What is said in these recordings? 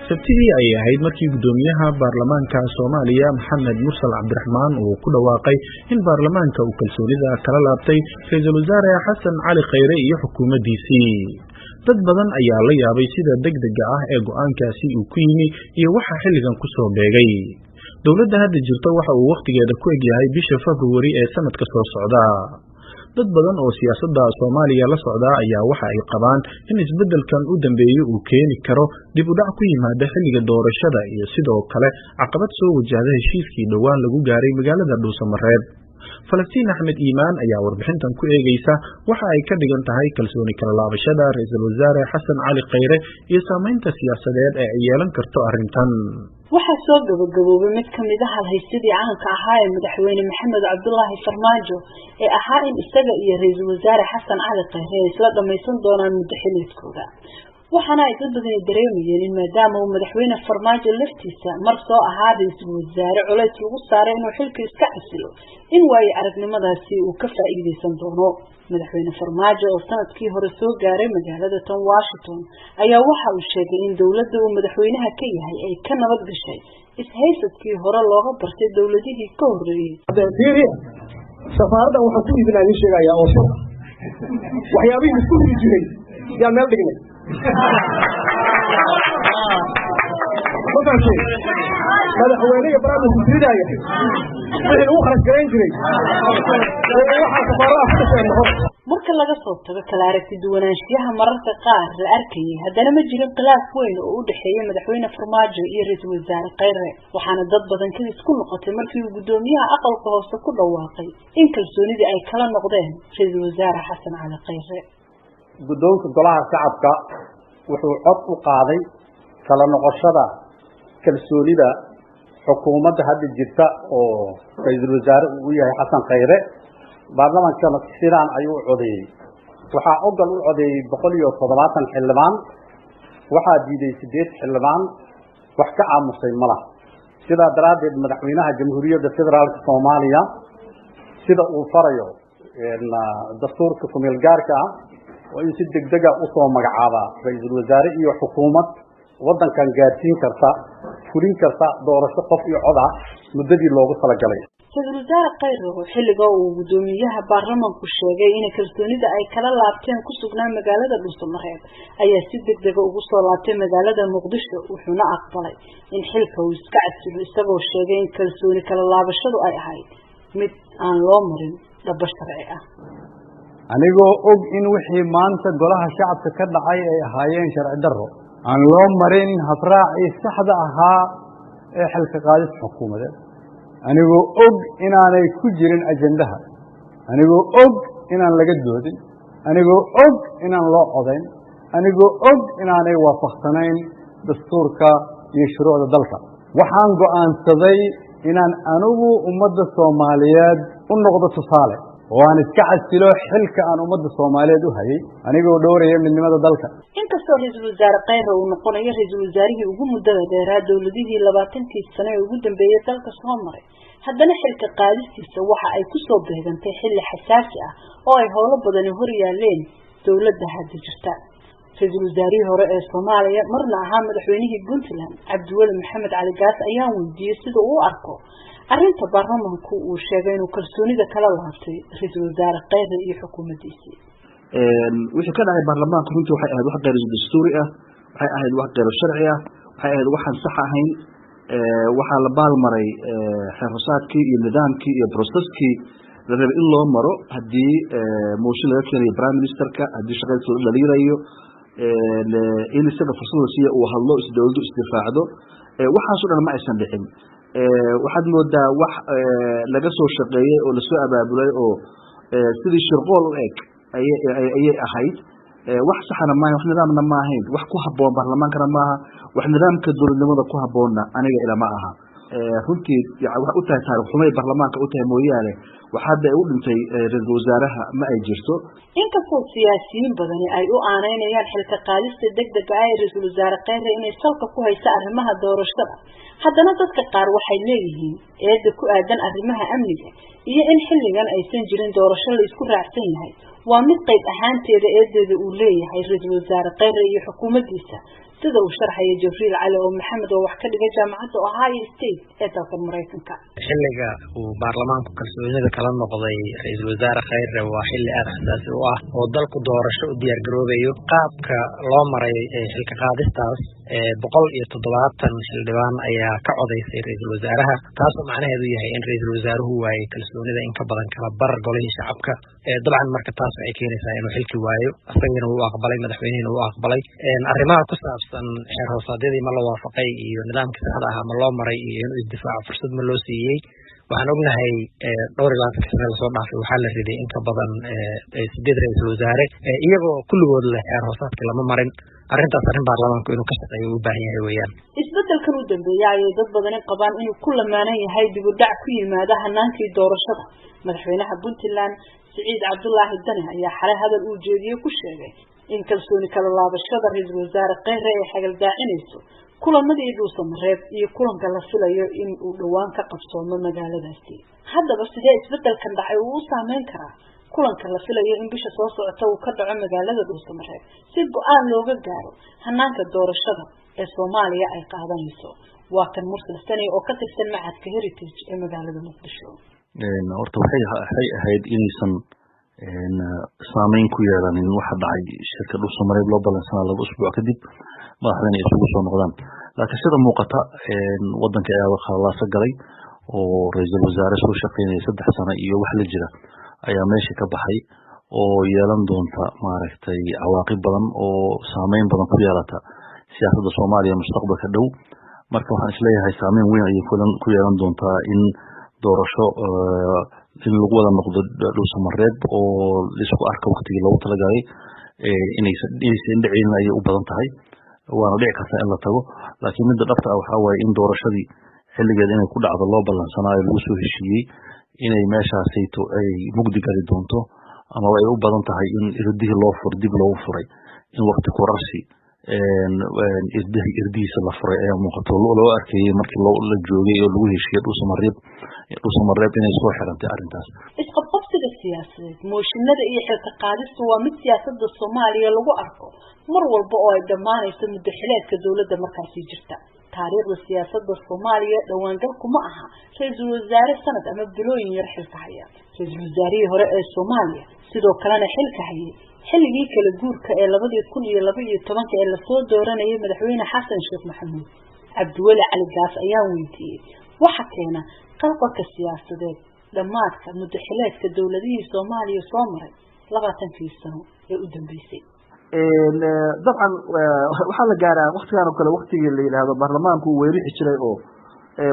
Sabtidii ayay ahayd markii guddoomiyaha baarlamaanka Soomaaliya, Maxamed Mursal Cabdiraxmaan, uu ku dhawaaqay in baarlamaanka uu kalsoonida kala laabtay ra-iisul wasaare Xasan Cali Khayre iyo xukuumaddiisii. Dad badan ayaa la yaabay sida degdega ah ee go'aankaasi uu ku yimi iyo waxa xilligan ku soo beegay. Dowladda hadda jirta waxa uu wakhtigeeda ku egyahay bisha Februari ee sanadka soo socda. Dad badan oo siyaasadda Soomaaliya la socda ayaa waxa ay qabaan in isbeddelkan u dambeeyey uu keeni karo dib u dhac ku yimaada xilliga doorashada iyo sidoo kale caqabad soo wajahda heshiiskii dhowaan lagu gaaray magaalada Dhuusamareeb. Falastiin Axmed Iimaan ayaa warbixintan ku eegeysa waxa ay ka dhigan tahay kalsooni kala laabashada ra-iisul wasaare Xasan Cali Khayre iyo saameynta siyaasadeed ee ay yeelan karto arrintan. Waxaa soo gabagaboobay mid ka mid a halhaysadii caanka ahaa ee madaxweyne Maxamed Cabdulaahi Farmaajo ee ahaa in isaga iyo ra-iisul wasaare Xasan Cali Khayre ay isla dhammaysan doonaan muddo xiliedkooda. Waxaana ay dad badani dareemayeen in maadaama uu madaxweyne Farmaajo laftiisa mar soo ahaa ra-iisul wasaare culays lagu saaray inuu xilka iska casilo, in waayo aragnimadaasi uu ka faa'iideysan doono. Madaxweyne Farmaajo oo sanadkii hore soo gaaray magaalada tan Washington ayaa waxa uu sheegay in dowladda uu madaxweynaha ka yahay ay ka nabad gashay ishaysadkii hore looga bartay dowladihii ka horreeyey. Fiiri, safaaraddan waxaan ku iibinaa idiin sheegayaa oo sir waxyaabihii isku hiri jiray yaan meel dhignay. Ma fahamteen? Madaxweyne iyo barnaamijku tirinaya wixii lagu kharash garayn jiray ee waxaa safaaradaha ku dhasheen noqon. Marka laga soo tago kala aragti duwanaanshiyaha mararka qaar la arkayay, haddana ma jirin khilaaf weyn oo u dhexeeya madaxweyne Farmaajo iyo ra-iisul wasaare Khayre. Waxaana dad badan kadis ku noqotay markii uu guddoomiyaha aqalka hoose ku dhawaaqay in kalsoonidii ay kala noqdeen ra-iisul wasaare Xasan Cali Khayre. Guddoonka golaha shacabka wuxuu cod u qaaday kala noqoshada kalsoonida xukuumadda hadda jirta oo ra-iisul wasaare uu u yahay Xasan Khayre. Baarlamaankana sidaan ayuu u codeeyey. Waxaa ogol u codeeyey 170 xildhibaan, waxaa diiday 8 xildhibaan, wax ka aamusay ma laha. Sidaa daraaddeed, madaxweynaha Jamhuuriyadda Federaalka Soomaaliya, sida uu farayo dastuurka kumeel gaarka ah, oo in si degdega usoo magacaabaa ra-iisul wasaare iyo xukuumad waddankan gaadhsiin karta, fulin karta doorasho qof iyo cod ah muddadii loogu talagalay. Ra-iisul wasaare Khayre oo xilliga uu guddoomiyaha baarlamaanku sheegay in kalsoonida ay kala laabteen ku sugnaa magaalada Dhuusamareeb ayaa si degdega ugu soo laabtay magaalada Muqdisho, wuxuuna aqbalay in xilka uu iska casilo, isagoo sheegay in kalsooni kala laabashadu ay ahayd mid aan loo marin dhabo sharci ah. Anigoo og in wixii maanta golaha shacabka ka dhacay ay ahaayeen sharci darro aan loo marin habraacii saxda ahaa ee xilka qaadis xukuumadeed, anigoo og inaanay ku jirin ajendaha, anigoo og inaan laga doodin, anigoo og inaan loo codayn, anigoo og inaanay waafaqsanayn dastuurka iyo shuruucda dalka, waxaan go'aansaday inaan anigu ummadda Soomaaliyeed u noqdo tusaale oo aan iska casilo xilka aan ummadda Soomaaliyeed u hayay, anigoo dhowraya midnimada dalka. Inkastoo ra-iisul wasaare Khayre uu noqonayo ra-iisul wasaarihii ugu muddada dheeraa dowladihii 20kii sano ee ugu dambeeyey dalka soo maray, haddana xilka qaadistiisa waxa ay kusoo beegantay xilli xasaasi ah oo ay howlo badani hor yaaleen dowladda hadda jirta. Ra-iisul wasaarihii hore ee Soomaaliya, marna ahaa madaxweynihii Puntland, Cabdiweli Maxamed Cali Gaas, ayaan weydiiyey sida uu u arko arrinta baarlamaanku uu sheegay inuu kalsoonida kala laabtay ra-iisul wasaare Khayre iyo xukuumaddiisii. Wixii ka dhacay baarlamaanka runtii waxay ahayd wax keyr dastuuri ah, waxay ahayd wax keyr sharci ah, waxay ahayd waxaan sax ahayn. Waxaa la baalmaray xeerhosaadkii iyo nidaamkii iyo processkii la rabay in loo maro haddii motion laga keenayo prime ministerka, haddii shaqadiisa la dhaliilayo, in isaga fursad la siiya uu hadlo, is dowladdu isdifaacdo. Waxaaso dhan ma aysan dhicin. Waxaad moodaa wax laga soo shaqeeyey oo lasoo abaabulay oo sidii shirqool u eg ayay ahayd. Wax saxana maahayn, wax nidaamna ma ahayn, wax ku habboon baarlamaankana maaha, wax nidaamka dowladnimada ku habboonna aniga ilama aha. Runtii waxay u tahay taarikh xumay baarlamaanka u tahay mooyaane, wax hadda ay u dhintay ra-iisul wasaaraha ma ay jirto. Inkastoo siyaasiyiin badani ay u aaneynayaan xilka qaadista degdega ah ee ra-iisul wasaare Khayre inay salka ku hayso arrimaha doorashada, haddana dadka qaar waxay leeyihiin eedda ku aadan arrimaha amniga iyo in xilligan aysan jirin doorasho la isku raacsan yahay waa mid qayb ahaanteeda eedeeda uu leeyahay ra-iisul wasaare Khayre iyo xukuumaddiisa. Sida uu sharxaya Jibriil Cali oo Maxamed oo wax ka dhigay jaamacadda Ohio State ee dalka Maraykanka. Xilliga uu baarlamaanku kalsoonida kala noqday ra-iisul wasaare Khayre waa xilli aada xasaasi u ah oo dalku doorasho u diyaar garoobayo. Qaabka loo maray xilka qaadistaas, 170 xildhibaan ayaa ka codaysay ra-iisul wasaaraha, taasoo macnaheedu yahay in ra-iisul wasaaruhu waayey kalsoonida in ka badan kala bar golihii shacabka. Dabcan marka taas waxay keenaysaa inuu xilki waayo, isagina wuu aqbalay, madaxweynihina wuu aqbalay. Arrimaha ku saabsan xeer hoosaadyadii ma la waafaqay iyo nidaamkii saxda ahaa ma loo maray iyo inuu isdifaaco fursad ma loo siiyey, waxaan ognahay dhowr iyo labaatanka sane lasoo dhaafay waxaa la riday in ka badan 8 ra-iisul wasaare, iyagoo kulligood leh xeer hoosaadka lama marin. Arrintaas arrin baarlamaanku inuu ka shaqeeyo u baahan yahay weeyaan. Isbeddelkan u dambeeya ayay dad badani qabaan inuu ku lamaanan yahay dib u dhac ku yimaada hanaankii doorashada. Madaxweynaha Puntland Siciid Cabdulaahi Dani ayaa xalay hadal uu jeediyey ku sheegay in kalsooni kala laabashada ra-iisul wasaare Kheyre ay xagaldaacinayso kulamadii Dhuusamareeb iyo kulanka la filayo in uu dhowaan ka qabsoomo magaaladaasi. Haddaba sidee isbeddelkan dhacay uu u saameyn karaa kulanka la filayo in bisha soo socota uu ka dhaco magaalada Dhuusamareeb si go-aan looga gaaro hanaanka doorashada ee Soomaaliya ay qaadanayso? Waa kan Mursal Sani oo ka tirsan Macadka Heritage ee magaalada Muqdisho. Horta waxay ahayd inaysan saameyn ku yeelanin waxa dhacay shirka Dhuusamareeb loo ballansanaa 2 usbuuc kadib madaxda inay isugu soo noqdaan, laakiin sida muuqata wadanka ayaa khalalaasa galay oo ra-iisul wasaare soo shaqeynaya 3 sano iyo wax la jira ayaa meesha ka baxay, oo yeelan doonta maaragtay cawaaqib badan oo saameyn badan ku yeelata siyaasadda Soomaaliya mustaqbalka dhow. Marka waxaan isleeyahay saameyn weyn ayay ku yeelan doontaa in doorasho in lagu wada noqdo Dhuusamareeb oo laisku arko waktigii loogu talagalay inaysan dhicin ayay u badan tahay. Waana dhici kartaa in la tago, laakiin midda dhabta ah waxaa waaye in doorashadii xilligeeda inay ku dhacdo loo ballansanaayo lagu soo heshiiyey inay meeshaasayto ay mugdi gali doonto, amaba ay u badan tahay in irdihii loo fur dib loogu furay, in wakti korarsi irdihiisa la furay ayaa muuqato. Loo arkayey markii la joogay oo lagu heshiiyey Dhuusamareeb inay soo xirantay arrintaas. Isqabqabsiga siyaasadeed, mooshinada iyo xilka qaadistu waa mid siyaasadda Soomaaliya lagu arko mar walba oo ay dhammaanayso muddo xileedka dowladda markaasi jirta. Taariikhda siyaasadda Soomaaliya dhawaangal kuma aha ra-iisul wasaare sanad ama bilooyin yar xilka haya. Ra-iisul wasaarihii hore ee Soomaaliya, sidoo kalena xilka hayay xilligii kala guurka ee 2012-ka ee lasoo dooranayay madaxweyne Xasan Sheekh Maxamuud, Cabdiweli Cali Gaas, ayaan weydiiyey waxa keena qalqalka siyaasadeed dhammaadka muddo xileedka dowladihii Soomaaliya soo maray 20kii sano ee u dambeysay. Dabcan waxaa la gaaraa waktigan oo kale waktigii la yidhaahdo baarlamaanku uu weerixi jiray, oo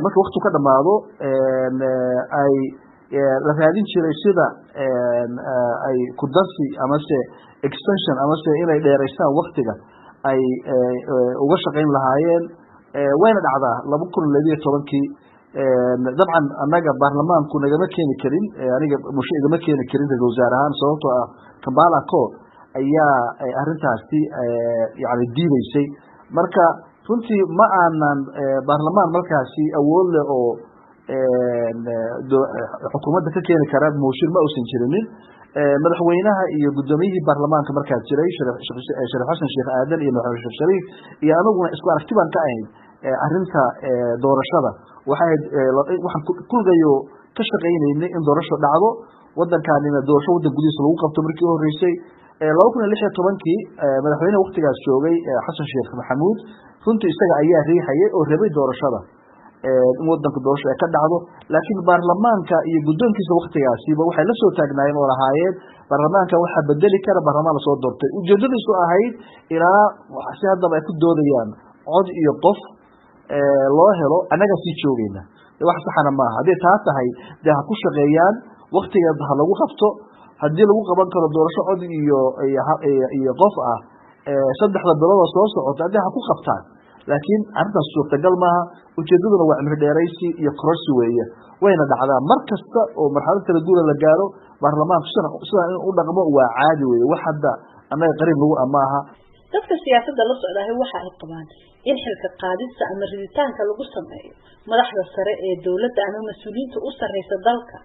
marka waktu ka dhamaado ay la raadin jiray sida ay ku darsi amase extension amase inay dheeraystaan waktiga ay uga shaqayn lahaayeen. Wayna dhacdaa. 2012-kii dabcan annaga baarlamaanku nagama keeni karin, aniga mushe igama keeni karin ra-isul wasaare ahaan, sababtoo ah Kampala Accord ayaa arrintaasi yani diideysay. Marka runtii ma aanan baarlamaan markaasi awood leh oo xukuumadda ka keeni kara mooshin ma uusan jirinin. Madaxweynaha iyo guddoomiyihii baarlamaanka markaas jiray, Shariif Xasan Sheekh Aadan iyo madaxweyne Sheekh Shariif iyo anaguna isku aragti baan ka ahayd arrinta doorashada. Waxay ahayd waxaan kulgayo ka shaqaynaynay in doorasho dhacdo, wadankaanina doorasho waddan gudihiisa lagu qabto markii u horreysay. 2016-kii madaxweyneha waktigaas joogay, Xasan Sheekh Maxamuud, runtii isaga ayaa riixayay oo rabay doorashada in wadanka doorasho ay ka dhacdo, laakiin baarlamaanka iyo guddoonkiisa waktigaasiba waxay la soo taagnaayeen oo lahaayeen baarlamaanka waxaa bedeli kara baarlamaan lasoo doortay. Ujeedadiisu ahayd ilaa si haddaba ay ku doodayaan cod iyo qof loo helo annagaa sii joogayna. Wax saxana maaha. Hadday taa tahay dee ha ku shaqeeyaan, waktigeed ha lagu qabto haddii lagu qaban karo doorasho cod iyo qof ah 3da bilooda soo socota, haddii ha ku qabtaan, laakiin arrintaas suurtagal maaha. Ujeedaduna waa cimri dheeraysi iyo kororsi weeye. Wayna dhacdaa mar kasta oo marxalad kala guura la gaaro baarlamaanku sidan in u dhaqmo waa caadi weeye, wax hadda annaga qariib lagu amaaha. Dadka siyaasadda la socdaahi waxa ay qabaan in xilka qaadista ama riditaanka lagu sameeyo madaxda sare ee dowladda ama mas-uuliyiinta u sarreysa dalka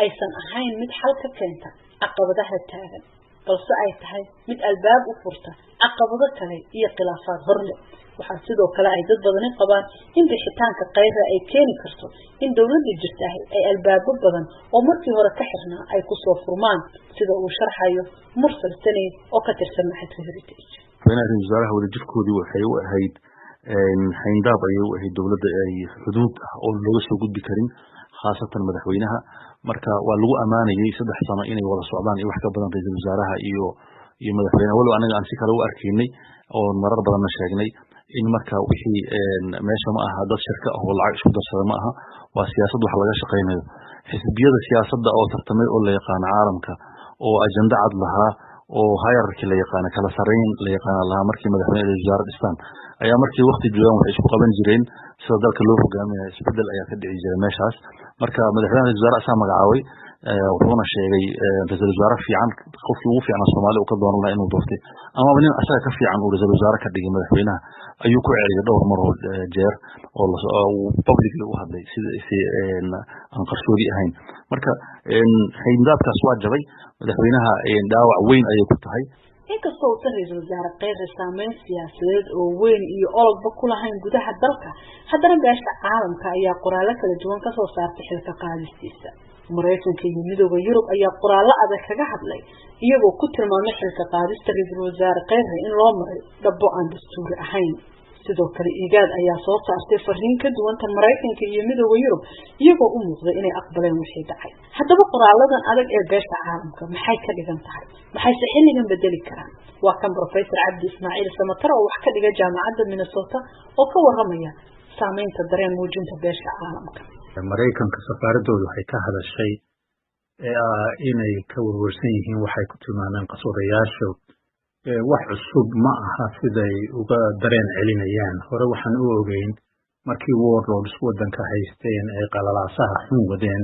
aysan ahayn mid xal ka keenta caqabadaha taagan. Balse ay tahay mid albaab u furta caqabado kale iyo khilaafaad horleh. Waxaa sidoo kale ay dad badani qabaan in bixitaanka Khayre ay keeni karto in dowladda jirta ay albaabo badan oo markii hore ka xirnaa ay kusoo furmaan, sida uu sharxayo Mursal Saney oo ka tirsan Maxadka Heritage. Madaxweynaha, ra-iisul wasaaraha wadajirkoodii waxay u ahayd xayndaab ayay u ahayd dowladda ay xuduud ah oo looga soo gudbi karin, khaasatan madaxweynaha. Marka waa lagu ammaanayay 3 sano inay wada socdaan iyo wax ka badan ra-iisul wasaaraha iyo madaxweynaha, walow anaga aan si kale u arkaynay oon marar badanna sheegnay in marka wixii meesha ma aha dad shirka ah oo lacag isku darsada ma aha, waa siyaasad wax laga shaqaynayo. Xisbiyada siyaasadda oo tartamay oo la yaqaano caalamka oo ajenda cad lahaa oo hierarchy la yaqaano, kala sarreyn la yaqaana lahaa, markii madaxweyne, ra-iisul wasaare dhistaan ayaa markii waqti joogaan waxay isku qaban jireen sida dalka loo hogaaminayo, isbedel ayaa ka dhici jiray meeshaas. Marka madaxweynaha ra-iisul wasaare asaa magacaabay, wuxuuna sheegay ra-iisul wasaare fiican, qofkii ugu fiicnaa Soomaali uu ka dooran lahaa inuu doortay, amaba nin asaga ka fiican uu ra-iisul wasaare ka dhigay madaxweynaha ayuu ku celiyay dhowr mar oo jeer oo uu publicly u hadlay sida si aan qarsoodi ahayn. Marka xayndaabkaas waa jabay, madaxweynaha dhaawac weyn ayay ku tahay. Inkastoo uusan ra-iisul wasaare Kheyre saameyn siyaasadeed oo weyn iyo ologba ku lahayn gudaha dalka, haddana beesha caalamka ayaa qoraallo kala duwan kasoo saartay xilka qaadistiisa. Maraykanka iyo Midooda Yurub ayaa qoraallo adag kaga hadlay, iyagoo ku tilmaamay xilka qaadista ra-iisul wasaare Kheyre in loo maray dhabbo aan dastuuri ahayn. Sidoo kale IGAD ayaa soo saartay fariin ka duwan tan Maraykanka iyo Midooda Yurub, iyagoo u muuqday inay aqbaleen wixii dhacay. Haddaba qoraaladan adag ee beesha caalamka maxay ka dhigan tahay? Maxayse xilligan bedeli karaan? Waa kan Professor Cabdi Ismaaciil Samatar oo wax ka dhiga Jaamacadda Minnesota oo ka waramaya saameynta dareen muujinta beesha caalamka. Maraykanka safaaradoodu waxay ka hadashay ee ah inay ka warwarsan yihiin waxay ku tilmaameen qaswadayaashu. Wax cusub ma aha siday uga dareen celinayaan. Hore waxaan u ogeyn markii warlords waddanka haysteen ay qalalaasaha xun wadeen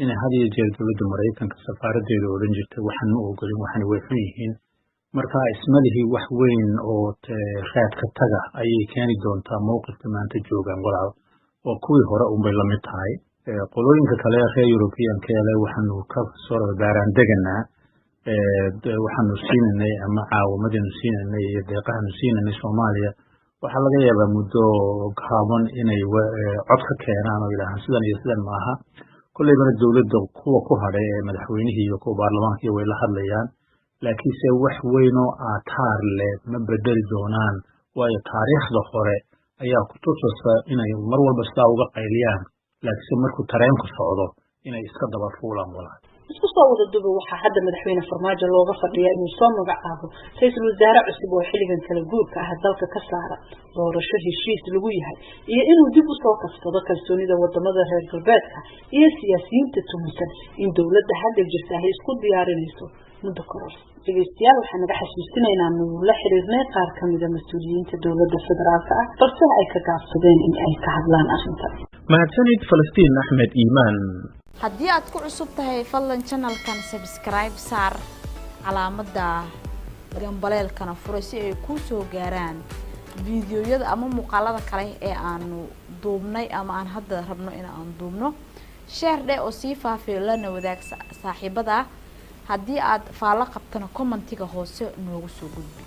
inay had iyo jeer dowladda Maraykanka safaaraddeedu odhan jirtay: "Waxaan ma ogolin, waxani way xun yihiin." Marka ismalihii wax weyn oo raadka taga ayay keeni doontaa mowqifka maanta joogaan, walaal, oo kuwii hore unbay la mid tahay. Qolooyinka kale reer Europeanka ele waxaanu ka soo baaraan deganaa waxaanu siinanay ama caawimadaynu siinanay iyo deeqahaanu siinanay Soomaaliya. Waxaa laga yaabaa muddo gaaban inay cod ka keenaan oo yidhaahaan sidan iyo sidan maaha. Kolleybana dowladda kuwa ku hadhay ee madaxweynihii iyo kuwa baarlamaanka way la hadlayaan, laakiinse wax weyn oo aataar leh ma bedeli doonaan, waayo taariikhda hore ayaa ku tusaysa inay mar walba sidaa uga qayliyaan, laakiinse markuu tareenku socdo inay iska daba fuulaan, walaal. Isku soo wada duba, waxaa hadda madaxweyne Farmaajo looga fadhiyaa inuu soo magacaabo ra-iisul wasaare cusub oo xilligan kala guurka ah dalka ka saara, doorasho heshiis lagu yahay, iyo inuu dib usoo kasbado kalsoonida wadamada reer galbeedka iyo siyaasiyiinta tumisan in dowladda hadda jirta ay isku diyaarinayso muddo koror. Dhegeystayaal, waxaan naga xasuusinaynaa nuu la xiriirnay qaar kamida mas-uuliyiinta dowladda federaalka ah, balse ay ka gaabsadeen in ay ka hadlaan arrintan. Mahadsanid, Falastiin Axmed Iimaan. Haddii aad ku cusub tahay, fadlan channelkan subscribe saar, calaamadda gambaleelkana fura si ay kuu soo gaaraan fiidiyoyada ama muuqaalada kale ee aanu duubnay ama aan hadda rabno in aan duubno. Share dheh oo sii faafiyo, lana wadaag saaxiibada. Haddii aad faallo qabtana, commentiga hoose noogu soo gudbi.